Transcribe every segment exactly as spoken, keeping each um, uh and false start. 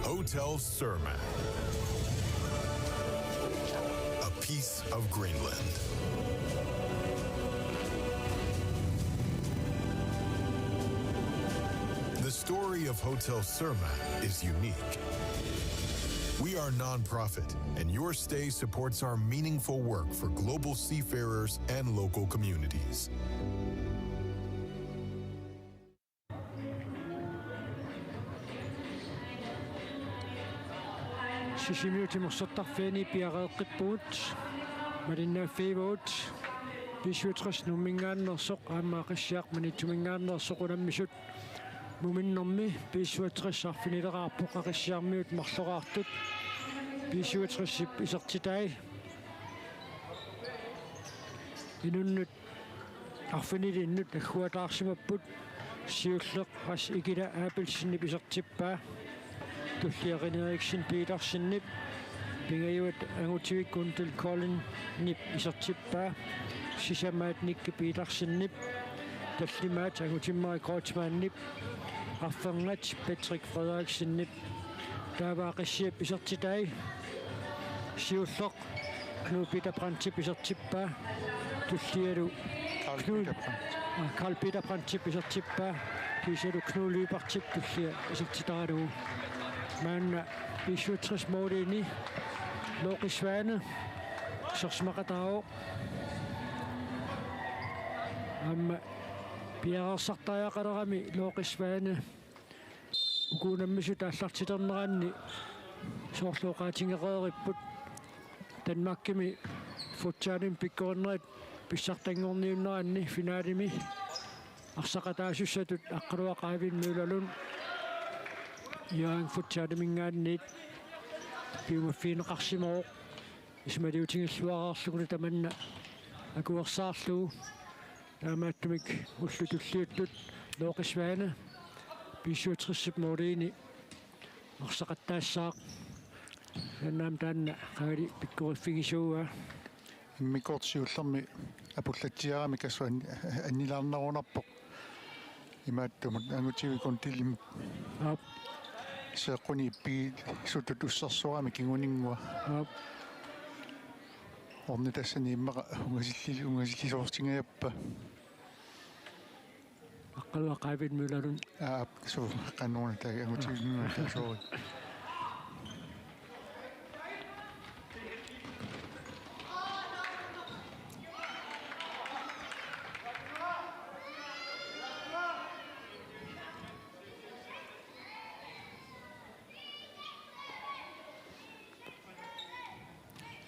Hotel Sørmand. A piece of Greenland. The story of Hotel Sørmand is unique. We are non-profit, and your stay supports our meaningful work for global seafarers and local communities. Sisimiut timersortarfiani piareeqqippugut, malinnaaffigivagut B syvogtres Nuumminngaanneersoq aamma Aqissiaq Maniitsuminngaanneersoq unammisut. Muminnermi B syvogtres arfinileraarpoq, Aqissiarmiut marloraartut B syvogtresip isertitai. Inunnut arfinilinnut agguataarsimapput. Siulleq Ras Ikila Abelsenip isertippaa. Tullia René Eriksen Petersenip. Pingajuat Angutivik Guntel Collinip isertippaa. Sisamaat Nikke Petersenip. Tallimaat Angutimmarik Kreutzmannip. Arfernat Patrick Frederiksenip. Taava Aqissiap isertitai. Siulleq Knud Peter Brandtip isertippaa. Tullialu Carl Knud, Peter Brandt. Ah, Carl Peter Brandtip isertippaa. Kiisalu Knud Lyberthip tullia isertitaralugu. Maanna B syvogtres måliini Looqi Svane isersimaqataavoq. Aamma piareersartariaqalerami Looqi Svane uku unammisut aallartiterneranni soorlu oqaatigereeripput. Danmarkimi futsalimi pikkorinnerit pissartanngorniunneranni finalimi arsaqataasussatut Aqqaluaq Eivind Møllerlund Hjørring Futsaliminngaanniit piumaffigineqarsimavoq, isumaliutigilluareerlugulu tamanna akuersaarlugu. Taamaattumik ullut tulliuttut Looqi Svane B syvogtresip måliini arsaqattaassaaq. Taannaam taanna qangali pikkoriffigisavaa. Immikkoortoq siullermi apullatsiarami kassuan annilaarnerunarpoq. Imaattumut Angutivik Guntelimut. Aap. Seeqquni ippigisutut ussersorami kinguninngua. Aap. Ornitassani immaqa ungasilli-, ungasillisoortingajappa. Aqqaluaq Eivind Møllerlund. Aap, suu, qanoq una taanna Angutivik Møllerlund taanna, sorry.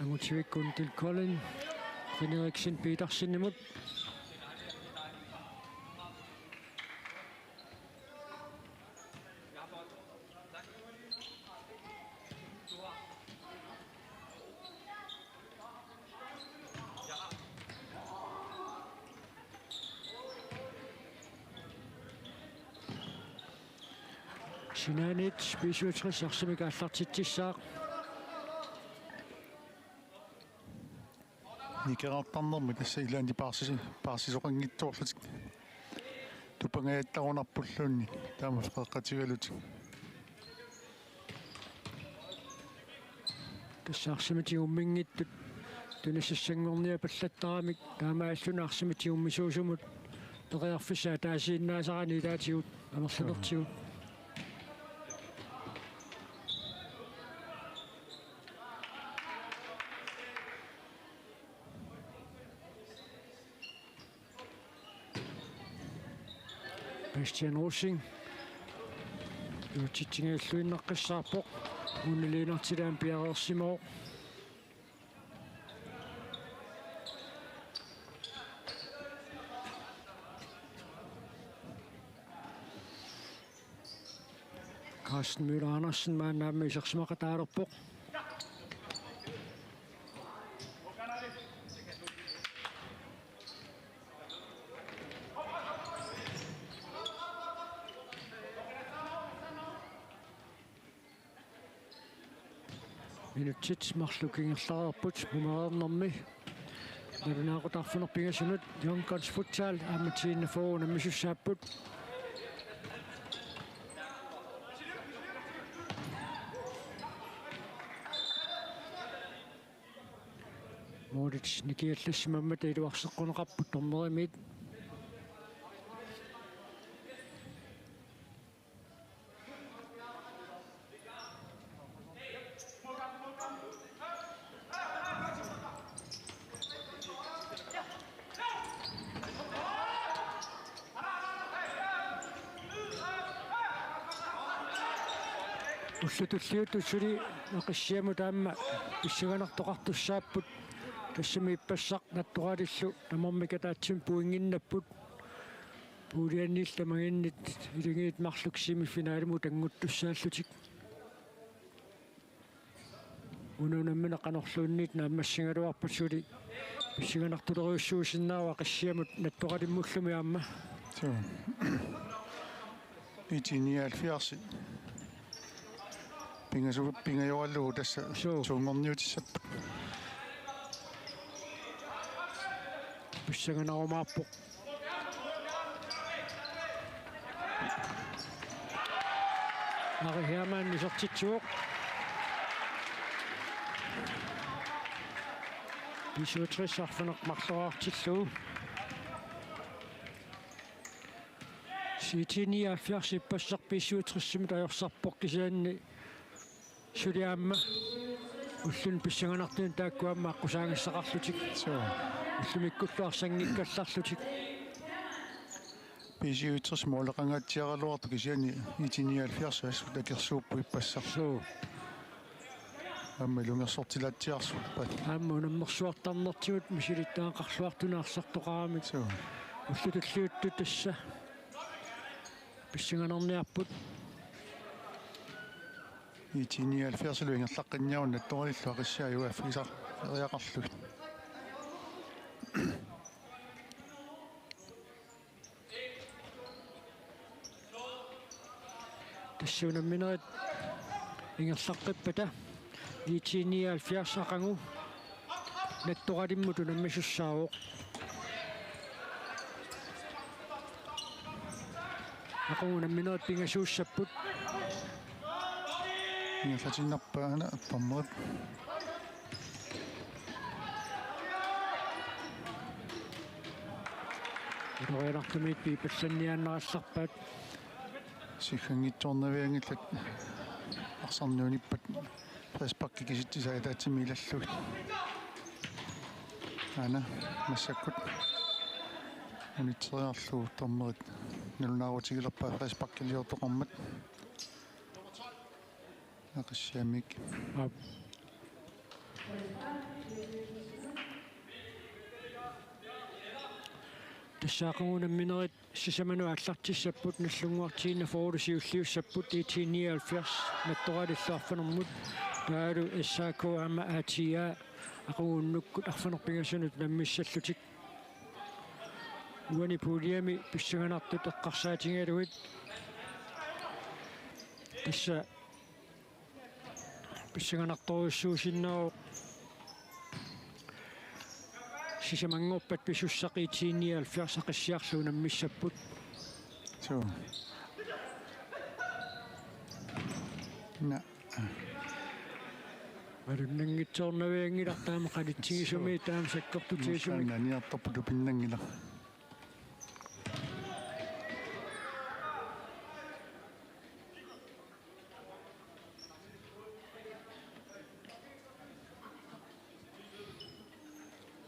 Angutivik Guntel Kolding, René Eriksen Petersenimut. Sinaaniit B syvogtres arsamik aallartitsissaaq. Nikerartarnermi tassa ilaanni paarsis-, paarsisoqanngitsoorlutik tupangajattarunarpulluunniit taama qeqqatigalutik. Tassa arsamik tigumminngitsut tunisassanngorniappallattaramik taamaalilluni arsamik tigummisuusumut periarfissaq ataasiinnaasarani ilaatigut amerlanertigut. Bastian Rosing. Iluatsitsinngilluinnaqqissaarpoq. Uniliinartilaam piareersimavoq. Carsten Møller Andersen maanna aamma isersimaqataalerpoq. Minutsit marluk ingerlareerput mumereernermi. Nalunaaqutaq arfineq-pingasunut Young Guns Futsal aamma T enogfyrre unammisussaapput. Målit nikiallassimammata iluarseqquneqarput dommerimiit. Ullut tulliuttut suli Aqissiamut aamma pissanganartoqartussaapput, tassami ippassaq Nattoralillu tamarmik ataatsimik pointinnapput. Puulianiillu tamanginniit ilungiit marluk semifinalimut annguttussaallutik. Una unammineq qanorluunniit naammassigaluarpat suli pissanganartulerujussuusinnaavoq Aqissiamut Nattoralimmullu aamma. Suu. I T nioghalvfjerds. Pingasu-, pingajoralugu tassa. Suu. Tuunngorniutissappat. Pissanganarumaarpoq. Ari Hermann isertitsivoq. B syvogtres arfineq-marloriartillugu. I T nioghalvfjerds ippassaq B syvogtres-imut ajorsarpoq, kisianni suli aamma ulluni pissanganartunik taakku aamma aqqusaagassaqarlutik. Suu. Ullumikkullu arsanngikkallarlutik. B syvogtres-imut måleqangaatsiaraluartoq, kisianni I T nioghalvfjerds assut akersuupput ippassaq. Suu. Aamma ilungersortilaatsiarsuuppat. Aamma unammersuartarnertigut misilittagaqarluartunik arsartoqaramik. Suu. Ullut tulliuttut tassa pissanganarniarput. I T nioghalvfjerds-ilu ingerlaqqinniaruni Nattoralillu Aqissiaq U F-isar-, eriaqarlugit. Tassa unamminerit ingerlaqqippata I T nioghalvfjerds aqagu Nattoralimmut unammisussaavoq. Aqagu unamminerit pingasuussapput. Ingerlatiinnarpaat aana dommerit. Ilorianartumiit piipallanniaannarallarpaat. Sigganngitsoornavianngillat arsarneq unippat frisparki kisitsisaa ataatsimik ilallugit. Aana massakkut unitseriarlugu dommerit nalunaarutigilerpaat frisparkiliortoqarmat. Aqissiamik. Aap. Tassa aqagu unamminerit sisamanut aallartissapput, nallunnguartigiinnarlugu siulliussapput, I T nioghalvfjerds Nattoralillu arfinermut, taavalu S A K aamma A T A aqagu unnukkut arfineq-pingasunut unammissallutik. Uani puuliami pissanganartut eqqarsaatigalugit. Tassa pissanganartorujussuusinnaavoq sisamanngorpat pisussaq. I T nioghalvfjerds Aqissiarlu unammissapput. Suu. Naa. Malunnanngitsoornavianngilaq taama qanitsigisumi, taama sakkortutigisumi. Naniartorput tupinnanngilaq.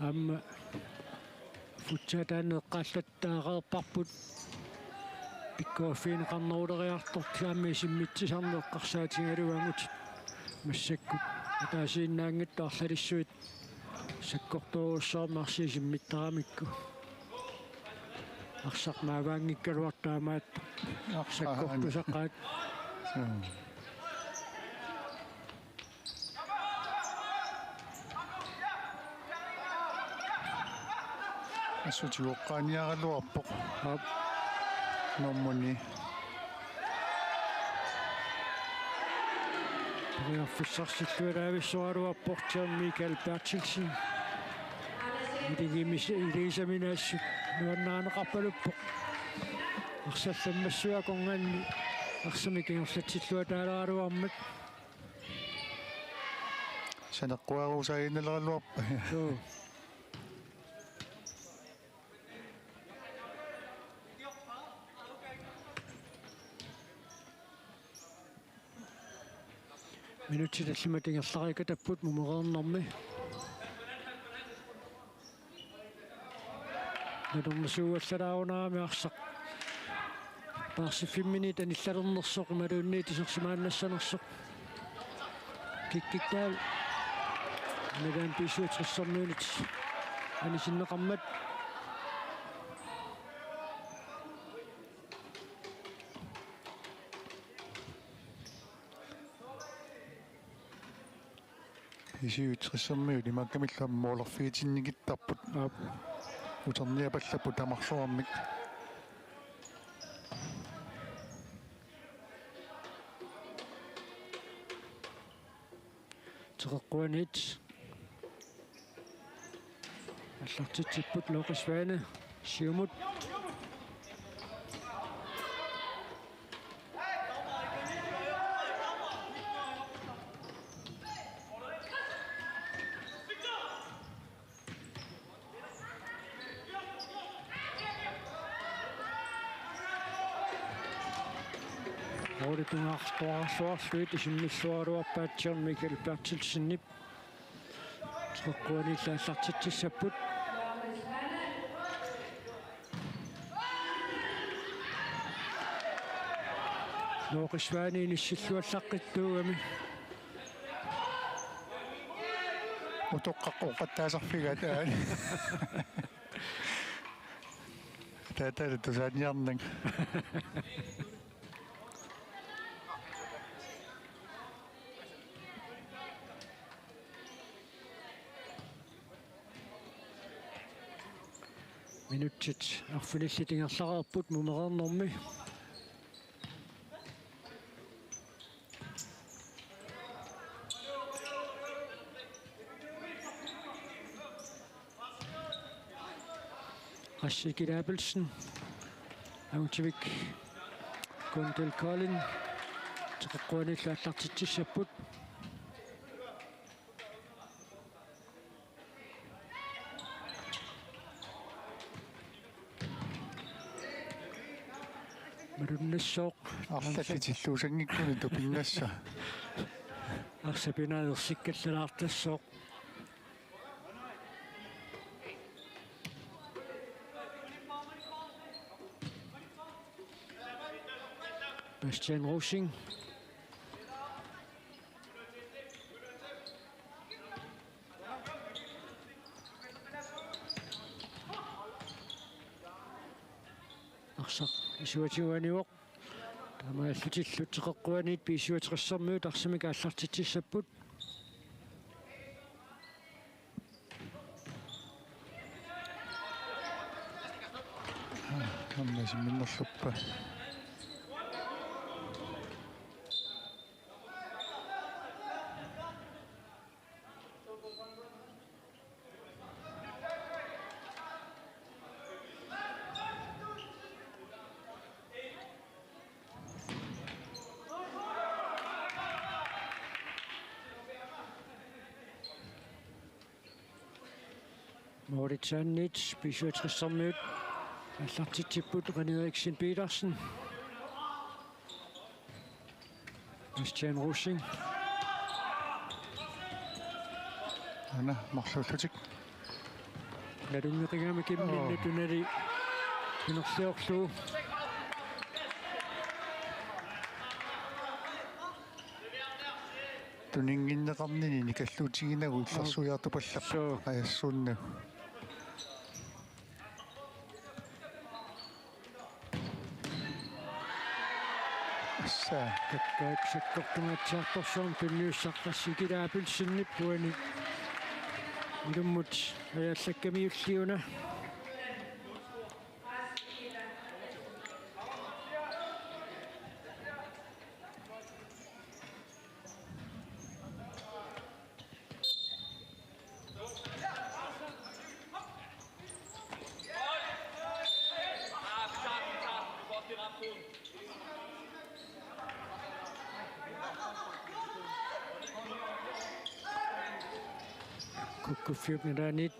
Aamma futsaataanneeqqaallattaareerparput. Pikkoriffigineqarneruleriartortut aamma isimmitsisarneq eqqarsaatigalugu angutit massakkut ataasiinnaanngitsut arlalissuit sakkortoorujussuarmik arsaq isimmittaramikku. Arsaq maavaanngikkaluartoq taamaattoq. Arsaq sakkortusaqaat. Suu. Assut tigoqqaaniaraluarpoq. Aap. Nummer ni. Periarfissarsilluaraavissoraluarpoq John Michael Berthelsen. Iligimis-, iligisaminaassut nuannarineqarpaluppoq. Arsallammassuakonganni arsamik ingerlatsilluataaleraluarmat. Saneqquaruusaaginnaleraluarpa. Suu. Minutsit tallimat ingerlariikatapput mumereernermi. Nalornisuuallalaarunarami arsaq. Paarsiffimminit anillalernersoq imaluunniit isersimaannassanersoq. Kikkiktaal. Nalaam B syvogtressermiunit anisinneqarmat. B syvogtressermiut imaakkamillu aamma målerfigitinnikittarput. Aap. Uterniapallapput tamarsuarmik. Teqeqquaniit aallartitsipput Lokes Svane, siumut. Målip pingaartoqarsuarluit isimmilluaraluarpaat John Michael Berthelsenip. Teqeqquaniillu aallartitsissapput. Lokes Svane inissilluallaqqittuugami. Utoqqaqqoqqattaasarfigaat aani. Taatalu tusaaniarnanga. Minutsit arfinillit ingerlareerput mumereernermi. Rassi Kidabelsen, Angtivik Kundel Kolding, teqeqquaniillu aallartitsissapput. Malunnassaaq. Arlallit illuusanngikkuni tupinnassaaq. Arsaq pinaanersikkallalaartassaaq. Bastian Rosing. Arsaq isuatigut anivoq. Taamaallutillu teqeqquaniit B syvogtressermiut arsamik aallartitsissapput. Aamma isimminnerluppa. Målitsaanniit B syvogtressermiut aallartitsipput René Eriksen Petersen. Christian Rosing. Aana marluullutik. Nalunngeqigami kimminni. Oo. Tunali pinerliorlugu. Tuninnginneqarnini nikalluutiginagu illersuiartupallaq. Suu. Ajassuunnagu. Assa. Takkaak sakkortungaatsiartorsuarmik tunniussaq Rassi Kidabelsenip uani. Ilummut ajaallakkamiulli una. Kukkuffiup nalaaniit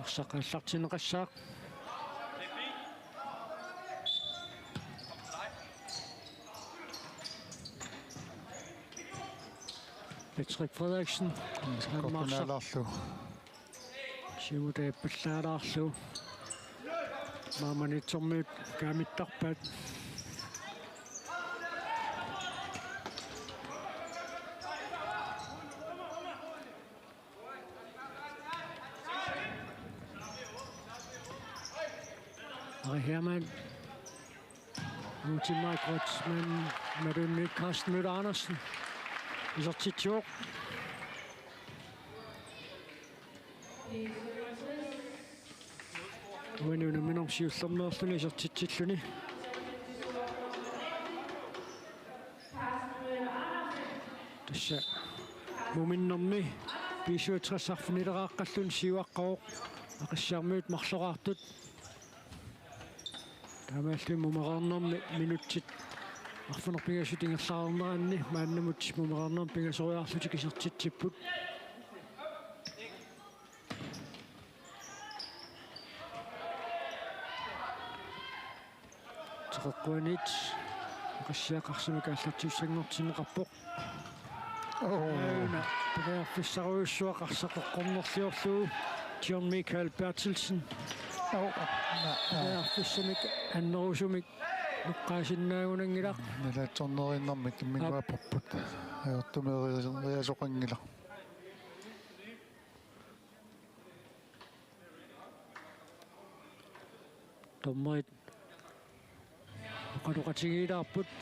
arsaq aallartinneqassaaq. Patrick Frederiksen. Aamma arsaq. Kortunaalaarlu. Siumut ajappallaalaarlugu. Maamaniitsormiut kaammattarpaat. Ari Hermann. Uti Margaret, men Marlene Carsten Møller Andersen. Isertitsivoq. Uani unamminermi siullermeerluni isertitsilluni. Tassa muminnermi B syvogtres arfinileraqqalluni siuaqqavoq Aqissiarmiut marloraartut. Taamaalilluni mumereernermi minutsit arfineq-pingasut ingerlareerneranni maannamut mumereernermi pingasoriarlutik isertitsipput. Teqeqquaniit Aqissiaq arsamik aallartissanngortinneqarpoq. Oh. Aana periarfissarujussuaq arsaq eqqornerliorlugu John Michael Berthelsen. Oh. Periarfissamik annerusumik eqqaasinnaagunanngilaq. Nalaatsorneriinnarmik imminut aapparput. Ajortumeeriasoqanngilaq. Dommerit oqaloqatigiilaarput.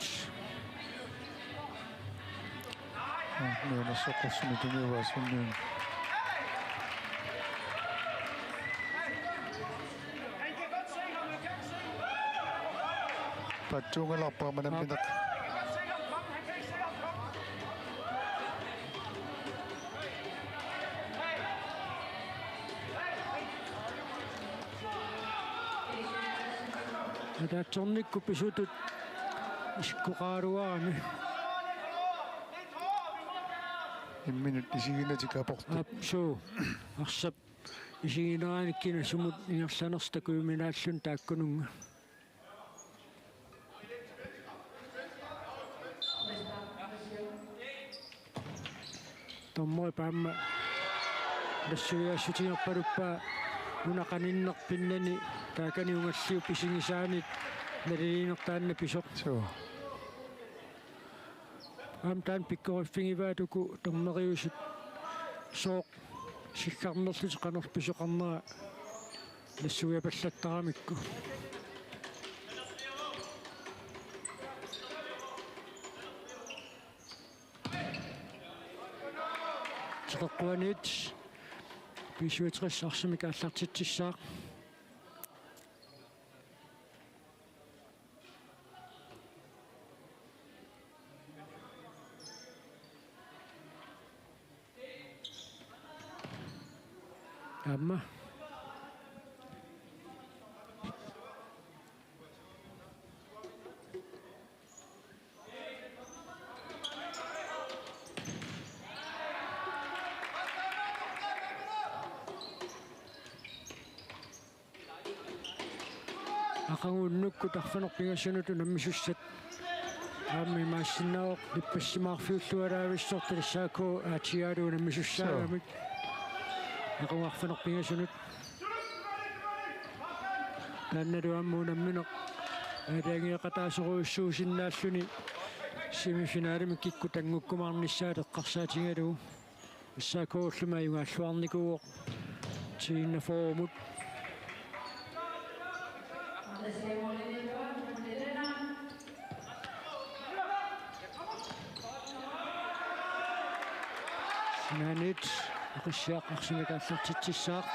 Nuannersoqqussunik tunniuasunniun. Patsuungalarpaa manammineq. Ataatsornikkut pisutut isikkoqaraluarami. Imminut isiginatik aportut. Aap, suu. Arsap isiginerani kina sumut ingerlanersoq takujuminaalluni taakkununnga. Dommerip aamma nassuiaassutigerpaluppaa una qaninneq pinnani taakani ungalliup isigisaanit naliliineq taanna pisoq. Suu. Aamma taanna pikkoriffigivaa uku dommeriusut sooq siggarnerlutik qanorpiaq pisoqarnera nassuiaapallattaramikku. Teqeqquaniit B syvogtres arsamik aallartitsissaaq. Aamma. Aqagu unnukkut arfineq-pingasunut unammisussat aamma imaassinnaavoq nippassimaarfiulluaraavissortut S A K A T A-lu unammisussaagamik. Aqagu arfineq-pingasunut. Taannalu aamma unammineq aalajangeeqataasorujussuusinnaalluni semifinalimik kikkut anngukkumaarnissaat eqqarsaatigalugu. S A K-llu ajugaalluarnikuuvoq tiinnafoomut. Sinaaniit Aqissiaq arsamik aallartitsissaaq.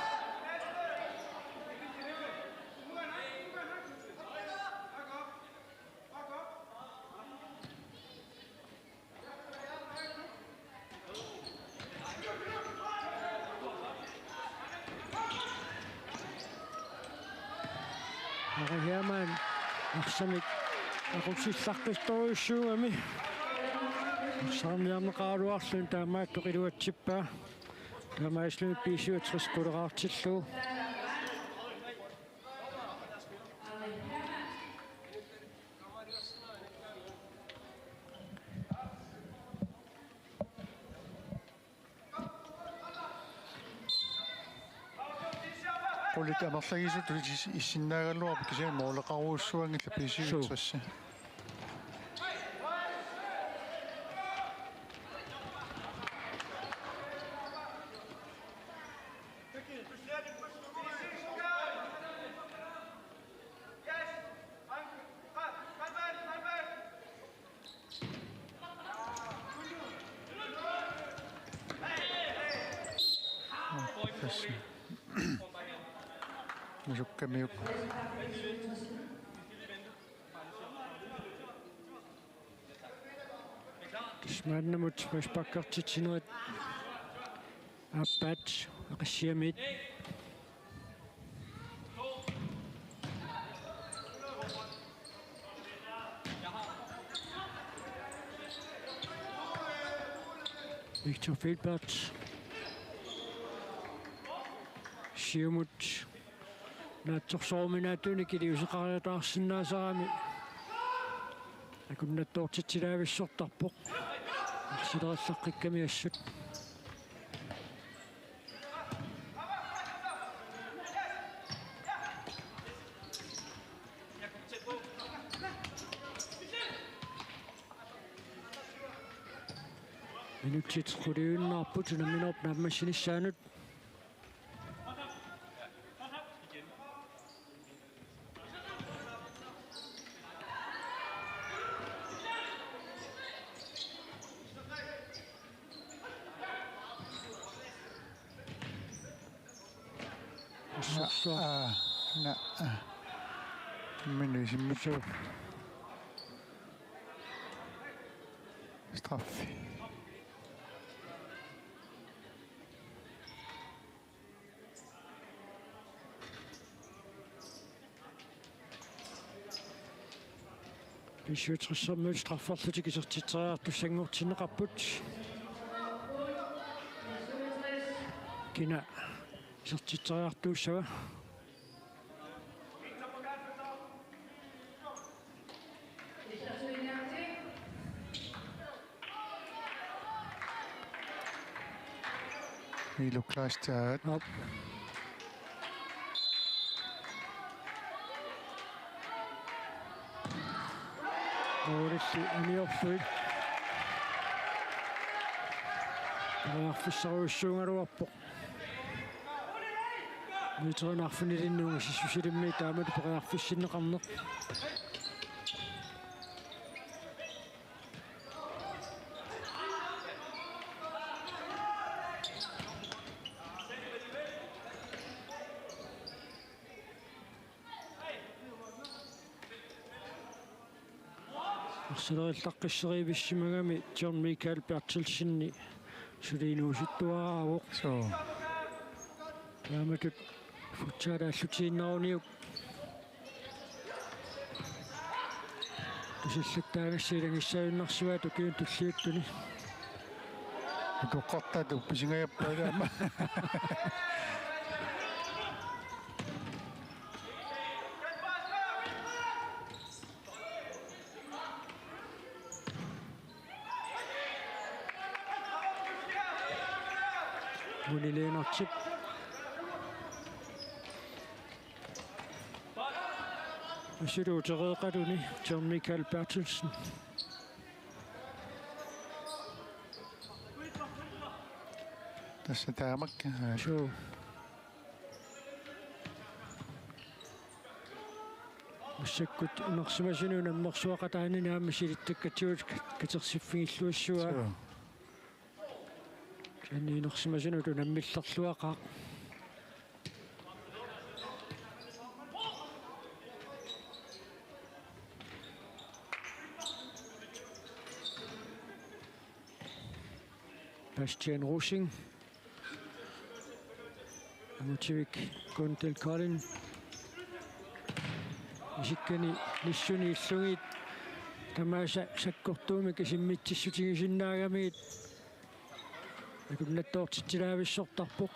Ari Hermann arsamik aqutsillaqqissorujussuugami. Arsaarniarneqaraluarluni taamaattoq iluatsippaa. Taamaalilluni B syvogtres quleraartillugu. Qulit amerlagisutut is-, issinnaagaluarput kisianni måleqarujussuanngillat B syvogtres. Suu. Tassa. Misukkamiuk. Tassa maannamut frisparkertitsinerit aappaat Aqissiamiit. Victor Felbert. Siumut naatsorsoruminaattunik iliuuseqariataarsinnaasarami akunnattoortitsilaavissortarpoq. Arsalerillaqqikkami assut. Minutsit quliunnaarput unamminerup naammassinissaanut. Assorsuaq. Aa, na, aa. Minut isimmisoq. Straffi. B syvogtres-ermiut strafferlutik isertitseriartussanngortinneqarput. Kina isertitseriartuussava? Milo Kleistad. Op. Målilli uniorlugu. Periarfissarujussuugaluarpoq. Meterit arfinilinnut ungasissusilimmi taamatut periarfissinneqarneq. Arsalerillaqqisserivissimagami John Michael Berthelsen suli inuusuttuaraavoq. Suu. Taamatut futsal aallutiinnaruniuk. Tusillattaagassi ilanngussaajunnarsivaat ukiuni tulliuttuni. Utoqqartaata uppisinngajappaa aamma. Muni Lennartip. Assut utereeqaluni John Michael Berthelsen. Tassa taamak. Suu. Massakkut inersimasunut unammersuaqataanini aamma silittakkatsigut katersiffigilluassuaa. Suu. Kisianni inersimasunut unammillerluaqaaq. Bastian Rosing. Angutivik Gundel Kolding. Isikkani nissuni illugit tamaasa sakkortuumik isimmitsissutigisinnaagamigit. Kunnattoortitsilaavissortarpoq.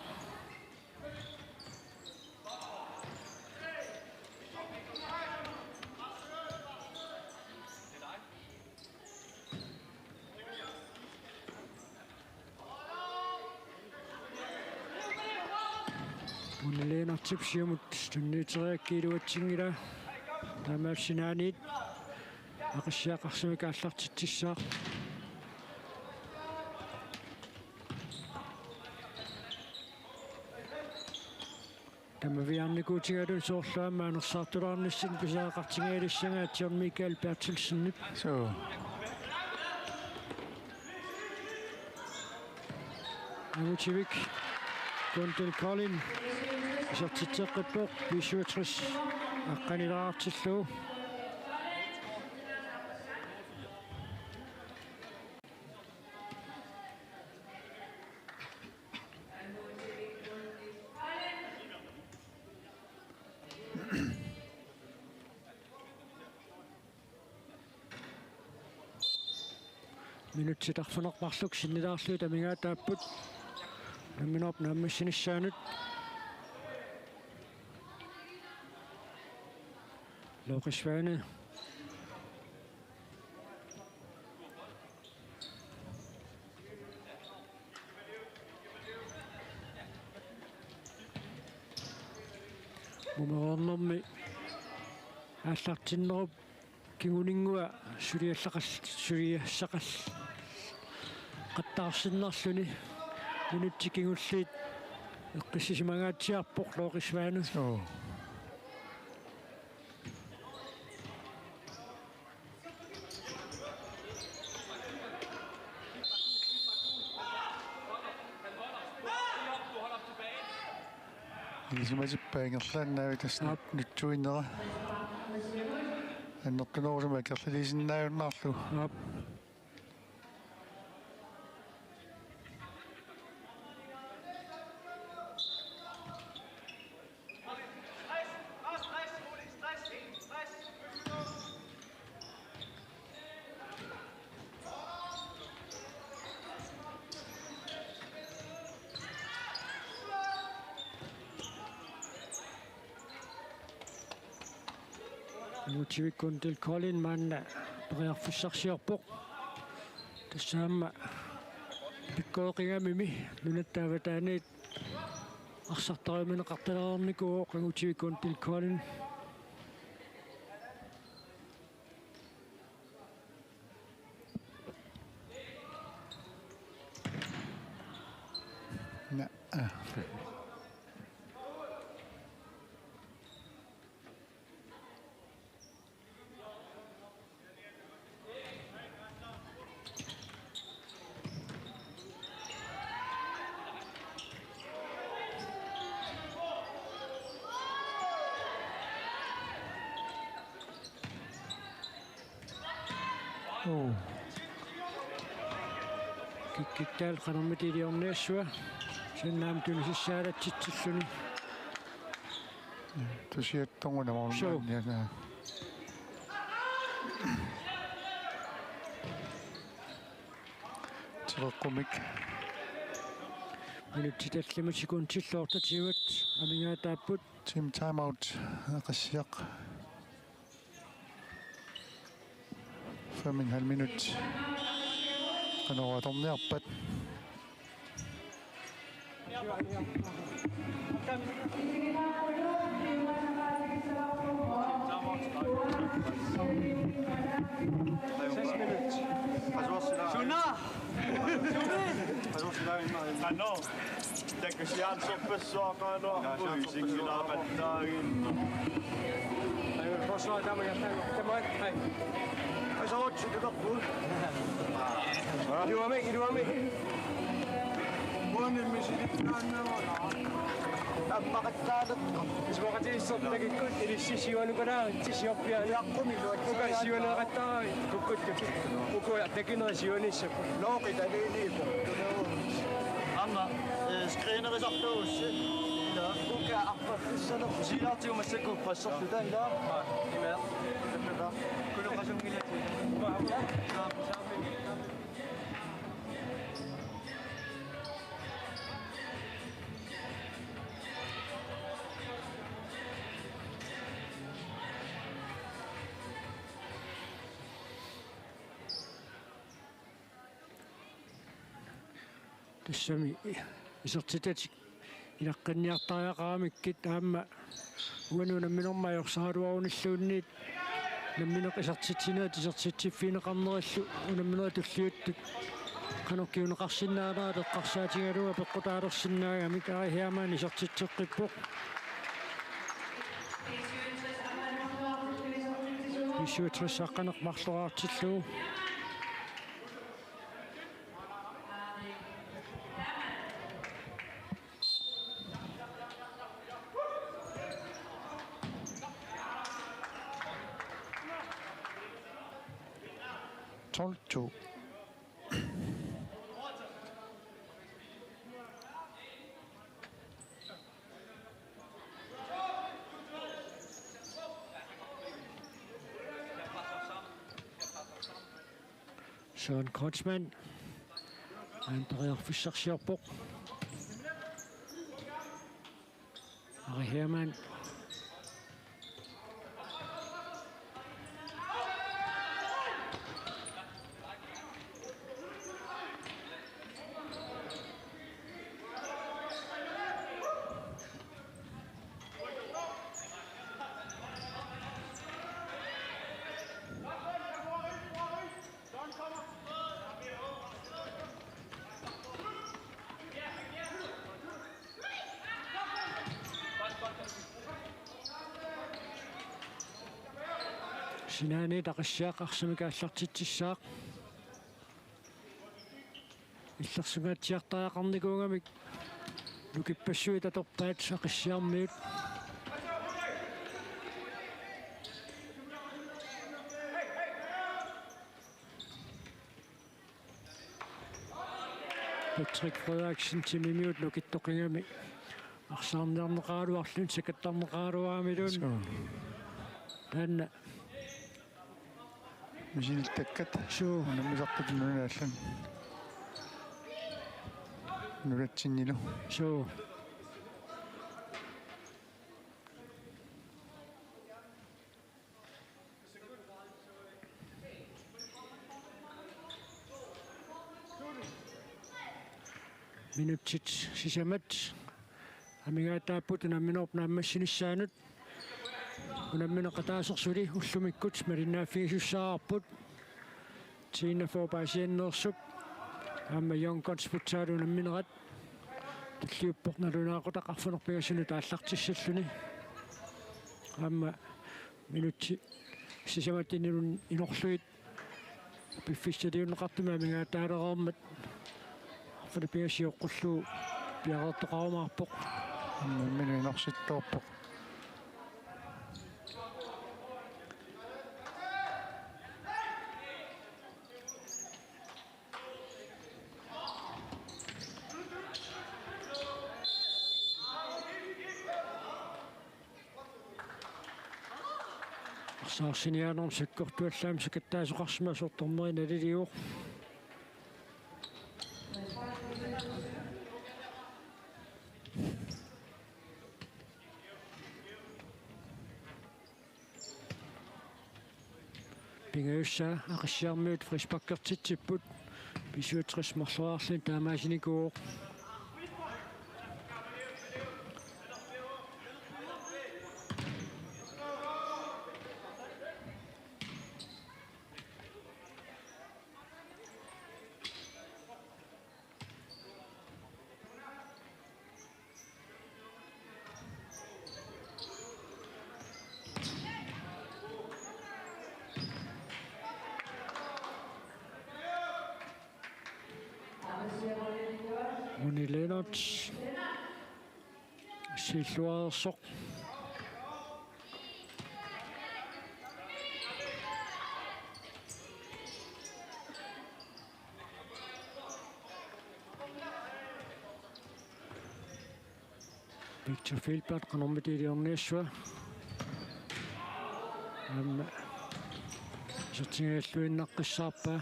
Munne Lennartip siumut tunniuteriaraa iluatsinngilaa. Taamaassinnaavoq Aqissiaq arsamik aallartitsissaaq. Tamaviaarnikuutigalugu soorlu aamma anersaartulaarnissat pisariaqartinngilissagaat John Michael Berthelsenip. Suu. Angutavik Guntil Collin isertitseqqippoq B syvogtres aqqanilaartillugu. Minutsit arfineq-marluk sinnilaarlugit amigaataapput. Nammineq naammassinissaanut. Looqi Svane. Mumereernermi aallartinnerup kinguninngua suliassaqal-, suliassaqal-, qattaarsinnarluni minutsit kingulliit eqqissisimangaatsiarpoq Looqi Svane. Suu. Ilisimatippaat ingerlaannavik tassa. Aap. Nutsuinnera. Annertunerusumik akerliliisinnaajunnaarlugu. Aap. Angutavik Guntil Collin maanna periarfissarsiorpoq. Tassa aamma pikkoreqigamimi nunatta avataaniit arsartariuminni qaqqalerneqarnikuuvoq Angutavik Guntil Collin. Naa. Uu. Kikkittaal qanermit iliorniassua. Sinnaam tunisissaalatsitsilluni. Tusiattoruna. Suu. Maanna. Tileqqumik. Minutsit tallimat sekundillu otteogtyve amigaataapput. Team timeout, Aqissiaq. Fem og en halv minut. Qanoq atorniarpat. Seks minut. Suna! Suna! Qanoq? Takusiaansorpassuaqaana. Ui, singilaaqattaaginnaq. Ai, forsvar, der må jeg tage. Der må jeg. Hej. Asoortut tutorput. Iluamik, iluamik. Uani misilittaannavara. Ammaqattaalertoq. Isumaqatigiissortakikkut ilissi siuanukalaaritsi siorpiaani. Iaqqumilu. Uka siuaneqattaarput. Kukkut. Uku takinerit siuanissapput. Looqi taliiliippoq. Aamma, eh, screenerisartuussi. Ila. Uka arpaffissalerpoq. Silaartigu massakkut passorluta ila. Aa, ima. Ima. Kunoqasunngilatit. Ima. Ima. Ima. Tassami isertitatik ilaqqinniartariaqaramikkit aamma uani unamminermi ajorsaraluarunilluunniit unammineq isertitsinerit isertitsiffigineqarnerillu unamminerit tulliuttut qanoq kinguneqarsinnaanera eqqarsaatigalugu peqqutaalersinnaagamik Ari Hermann isertitseqqippoq. B syvogtres aqqaneq-marloriartillugu. Tolv to. Søren Kreutzmann. Aamma periarfissarsiorpoq. Ari Hermann. Sinaaniit Aqissiaq arsamik aallartitsissaaq. Illersungaatsiartariaqarnikuugamik nukippassuit atorpaat Aqissiarmiut. Patrick Frederiksen timimiut nukittoqigami arsaarniarneqaraluarluni sakattarneqaraluaramiluunniit. Suu. Taanna misilittakkat. Suu. Unammisartut nunat allanut. Nunatsinnilu. Suu. Minutsit sisamat amigaataapput unamminerup naammassinissaanut. Unammineq ataaseq suli ullumikkut malinnaaffigisussaavarput. T enogfyrre paasianneersup aamma Young Guns Futsal unamminerat tulliuppoq nalunaaqutaq arfineq-pingasunut aallartissalluni. Aamma minutsit sisamat inorlugit piffissaliunneqartumi amigaataalereermat arfineq-pingasut sioqqullugu piareertoqarumaarpoq. Unammineq inorsittoorpoq. Arsaarsiniaanermut sakkortuallaamik sakattaasoqarsimasoq dommeri nalilivoq. Pingajussaa Aqissiarmiut frisparkertitsipput. B syvogtres marloriarluni taamaasinikuuvoq. Uni Lennert. Siilluareersoq. Victor Felberg qanormita iliorniassava. Aamma isertigigalluinnaqqissaarpaa.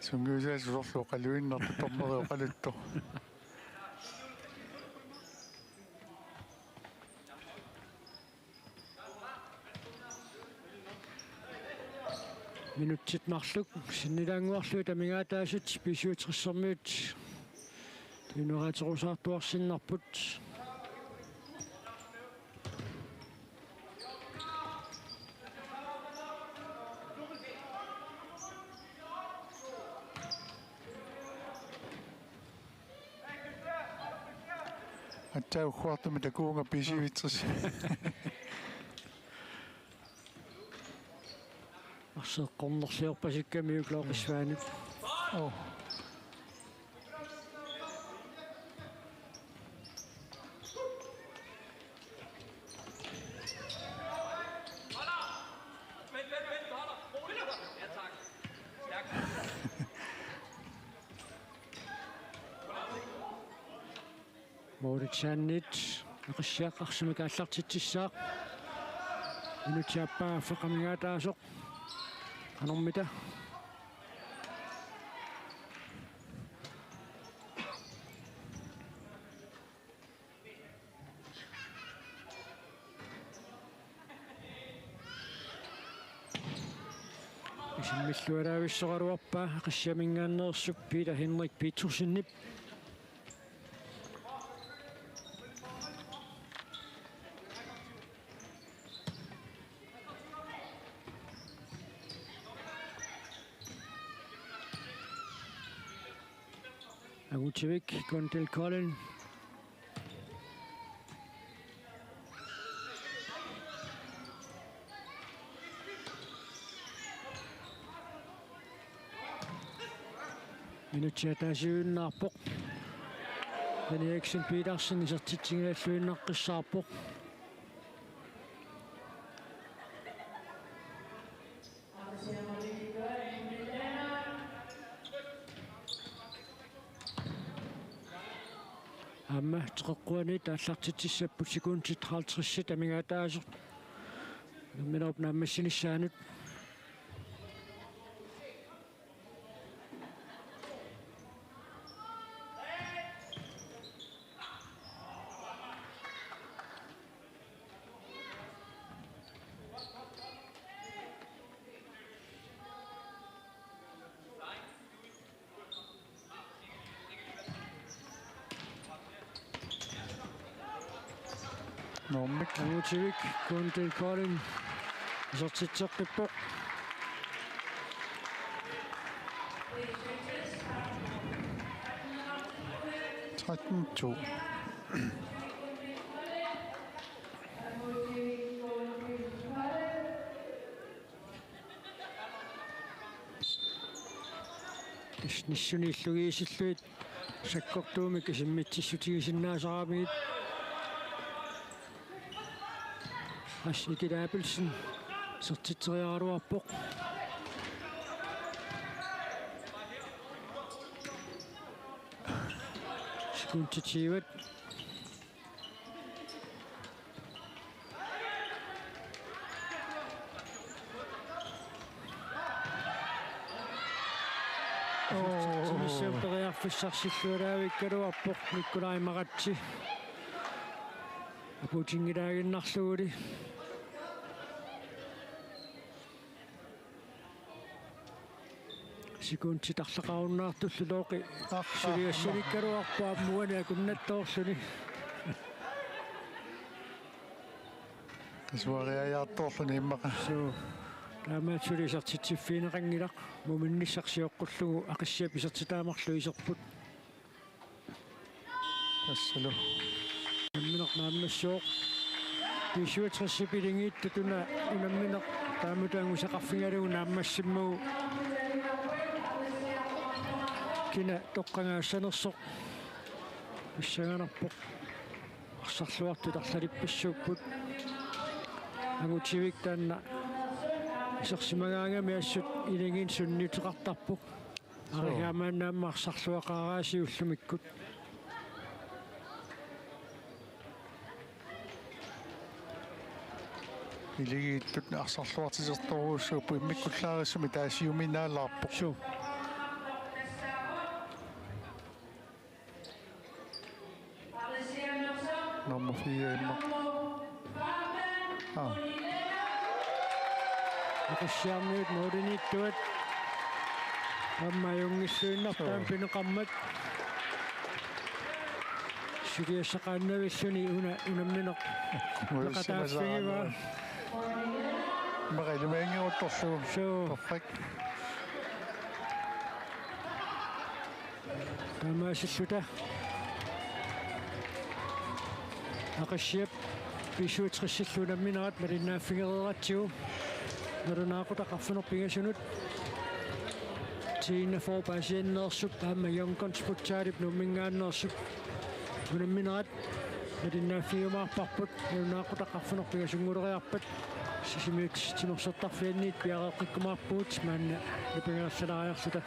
Sungiusaasa sorlu oqaluinnartoq, dommeri oqaluttoq. Minutsit marluk sinnilaannguarlugit amigaataasut B syvogtressermiut tunniussaaterusaartuarsinnarput. Aatsaat ukkuartumik takuunga B syvogtres. Arseqqornerliorpasikkamiuk Klookisvaanit. Oh. Moritz Sandit, Aqissiaq arsamik aallartitsissaaq. Minutsit aappaa affaq amigaataasoq. Qanormita. Isimmilluaraavissoraluarpaa Aqissiaminngaanneersup Peter Henrik Petrussenip. Agutivik, Kundil Kolding. Minutsit ataasiinnarpoq. Jan Eriksen Petersen isertitsigigalluinnaqqissaarpoq. Aamma teqeqquanit aallartitsissapput, sekundit halvtredsit amigaataasut. Unamminerup naammassinissaanut. Nuummi. Agutivik, Kundil Kolding isertitseqqippoq. Tretten to. Tassa nissuni illugiisillugit sakkortuumik isimmitsissutigisinnaasaramigit. Ras Ikilabelsen isertitseriaraluarpoq. Sekundit tyve. Tunissup periarfissarsilluaraavikkaluarpoq Nikolaj Maratse. Apuutinngilaaginnarluguli. Sekundit arlaqarunnaartullu Looqi. Ah, ah, suliassanikkaluarpoq aamma uani akunnattoorluni. Kasuariajaartoorluni immaqa. Suu. Taamaattumik suli isertitsiffigineqanngilaq. Muminnissaq sioqqullugu Aqissiap isertitaa marluk iserput. Tassalu. Unammineq naammassivoq. B syvogtresip iligiittut una unammineq taamatut angusaqarfigalugu naammassimmagu. Kina toqqagaassanersoq pissanganarpoq. Arsarluartut arlalippassuupput. Agutivik taanna isersimagaangami assut iligiinnut sunniuteqartarpoq. Suu. Arihaamaan aamma arsarluaqaaraasiit ullumikkut. Iligiittut arsarluartitertorujussuupput, immikkullaarissumik taasiuminaalaarpoq. Suu. Nummer fire immaqa. Ah. Aqissiarmiut målimiittuat. Aamma ajunngilluinnarpaa. Suu. Pineqarmat. Suliassaqaannavilluni una unammineq. Muissimasaannaat. Peqataaffigivaa. Maqalumiingiuttorsuuvoq. Suu. Perfekt. Taamaasilluta Aqissiap B syvogtresillu unamminerat malinnaaffigereeratsigu nalunaaqutaq arfineq-pingasunut T enogfyrre paasianneersup aamma Young Guns Futsalip Nuumminngaanneersup unamminerat malinnaaffigiumaarparput. Nalunaaqutaq arfineq-pingasunnguuleriarpat Sisimiut timersortarfianniit piareeqqikkumaarpugut maanna nipangerallalaariarluta.